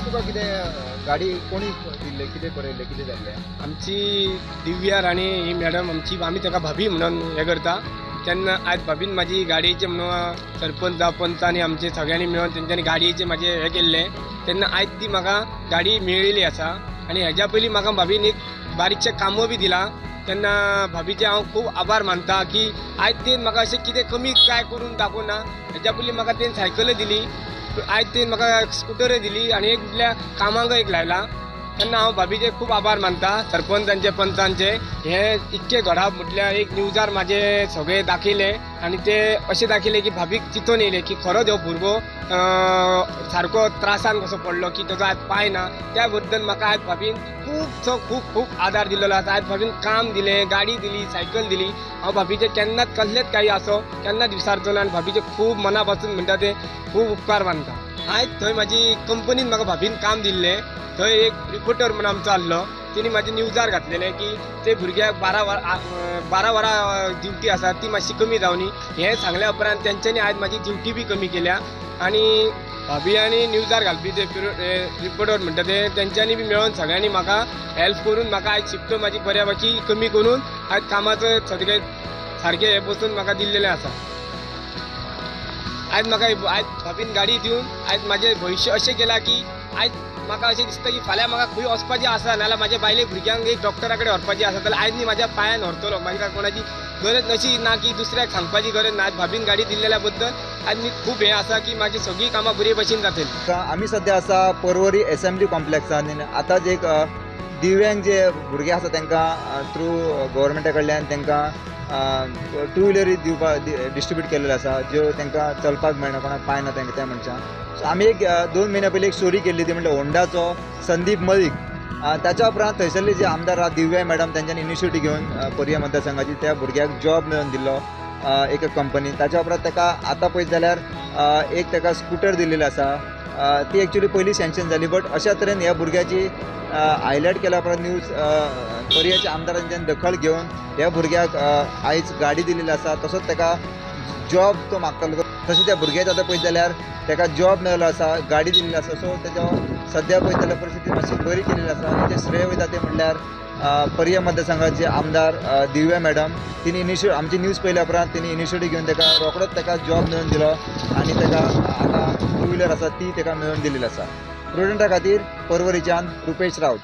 तुका कितें गाडी कोणी दिल्ले, कितें बरयल्लें, कितें जाल्लें? आमची दिव्या राणे ही मॅडम आमची, आमी ताका भाभी म्हणून हें करता. तेन्ना आयज भाभीन म्हाजी गाडयेचें म्हणून सरपंच जावं पंचांनी आमचे सगळ्यांनी मेळून तेंच्यांनी गाडयेचें म्हाजें हें केल्लें. तेन्ना आयज ती म्हाका गाडी मेळिल्ली आसा. आनी हेज्या पयलीं म्हाका भाभीन एक बारीकशें कामूय बी दिलां. तेन्ना भाभीचे हांव खूब आभार मानता की आयज तेन म्हाका अशें कितें कमी काय करून दाखोवना. हेज्या पयलीं म्हाका तेन सायकलय दिली, आयज तेन म्हाका स्कुटरय दिली आनी एक म्हटल्यार कामाक एक लायला. तेन्ना हांव भाभीचे खूब आभार मानता, सरपंचांचे, पंचांचे. हे इतके घडप म्हटल्यार एक न्यूजार म्हाजे सगळे दाखयले आनी ते अशें दाखयले की भाभीक चिंतून येयले की खरोच हो भुरगो सारको त्रासान कसो पडलो की ताजो आयज पांय ना. त्या बद्दल म्हाका आयज भाभीन खूबसो खूब खूब आदार दिलेलो आसा. आयज भाभीन काम दिलें, गाडी दिली, सायकल दिली. हांव भाभीचे केन्नाच कसलेच काही असो केन्नाच विसारचो ना आनी भाभीचे खूब मना पासून म्हणटा ते खूब उपकार मानता. आयज थंय म्हाजी कंपनीन म्हाका भाभीन काम दिल्लें. थंय एक रिपोर्टर म्हणून आमचो आसलो, तिणी म्हाजे न्यूजार घातलेलें की ते भुरग्याक 12 वरां ड्युटी आसा ती मातशी कमी जावनी हें सांगल्या उपरांत तेंच्यांनी आयज म्हाजी ड्युटी बी कमी केल्या. आनी भाभी आनी न्यूजार घालपी ते रिपोर्टर म्हणटा ते तेंच्यांनी बी मेळोन सगळ्यांनी म्हाका हेल्प करून म्हाका आयज शिफ्ट म्हाजी बऱ्या पैकी कमी करून आयज कामाचो सगळें सारकें हें बसून म्हाका दिल्लेलें आसा. आयज म्हाका आयज भाभीन गाडी दिवन आयज म्हाजें भविश्य अशें केलां की आयज म्हाका अशें दिसता की फाल्यां म्हाका खंय वचपाचें आसा नाजाल्यार म्हाज्या बायले भुरग्यांक एक डॉक्टरा कडेन व्हरपाचें आसा जाल्यार आयज न्ही म्हाज्या पांयान व्हरतलो. म्हाका कोणाची गरज अशी ना की दुसऱ्याक सांगपाची गरज ना. आयज भाभीन गाडी दिल्लेल्या बद्दल आयज मी खूब हें आसा की म्हाजी सगळीं कामां बरे भशेन जातली. आमी सद्या आसा पर्वरी एसेंब्ली कॉम्प्लेक्सान. आतांच एक दिव्यांग जे भुरगे आसा तांकां थ्रू गव्हर्मेंटा कडल्यान तांकां टू व्हिलरी दिवपाक डिस्ट्रिब्यूट केल्लेलो आसा, ज्यो तांकां चलपाक मेळना, कोणाक पांय ना तांकां त्या मनशांक. सो आमी एक 2 म्हयन्या पयलीं एक स्टोरी केल्ली, ती म्हणल्यार होंडाचो संदीप मलिक. ताच्या उपरांत थंयसरले जे आमदार आहा दिव्या मॅडम तेंच्यांनी इनिशिएटीव घेवन पर्या मतदारसंघाची त्या भुरग्याक जॉब मेळोवन दिल्लो एका कंपनीन. ताच्या उपरांत ताका आतां पळयत जाल्यार एक ताका स्कुटर दिल्लेली आसा, ती एक्चुली पयली सँक्शन जाली. बट अशा तरेन ह्या भुरग्याची हायलायट केल्या उपरांत न्यूज पर्याच्या आमदारांच्यान दखल घेवन ह्या भुरग्याक आयज गाडी दिल्ली आसा. तसोच ताका जॉब तो मागतालो, तशें त्या भुरग्याक आतां पळयत जाल्यार ताका जॉब मेळ्ळो आसा, गाडी दिल्ली आसा. सो तेजो सद्या पळयत जाल्यार परिस्थिती मातशी बरी केलेली आसा. तेजें श्रेय वयता तें म्हणल्यार पर्या मतदारसंघाचे आमदार दिव्या मॅडम. तिणी इनिशिएट आमची न्यूज पळयल्या उपरांत तिणी इनिशिएटीव घेवन ताका रोखडोच ताका जॉब मेळोवन दिलो आनी ताका आतां टू व्हिलर आसा ती ताका मेळोवन दिलेली आसा. प्रुडंटा खातीर पर्वरीच्यान रुपेश राऊत.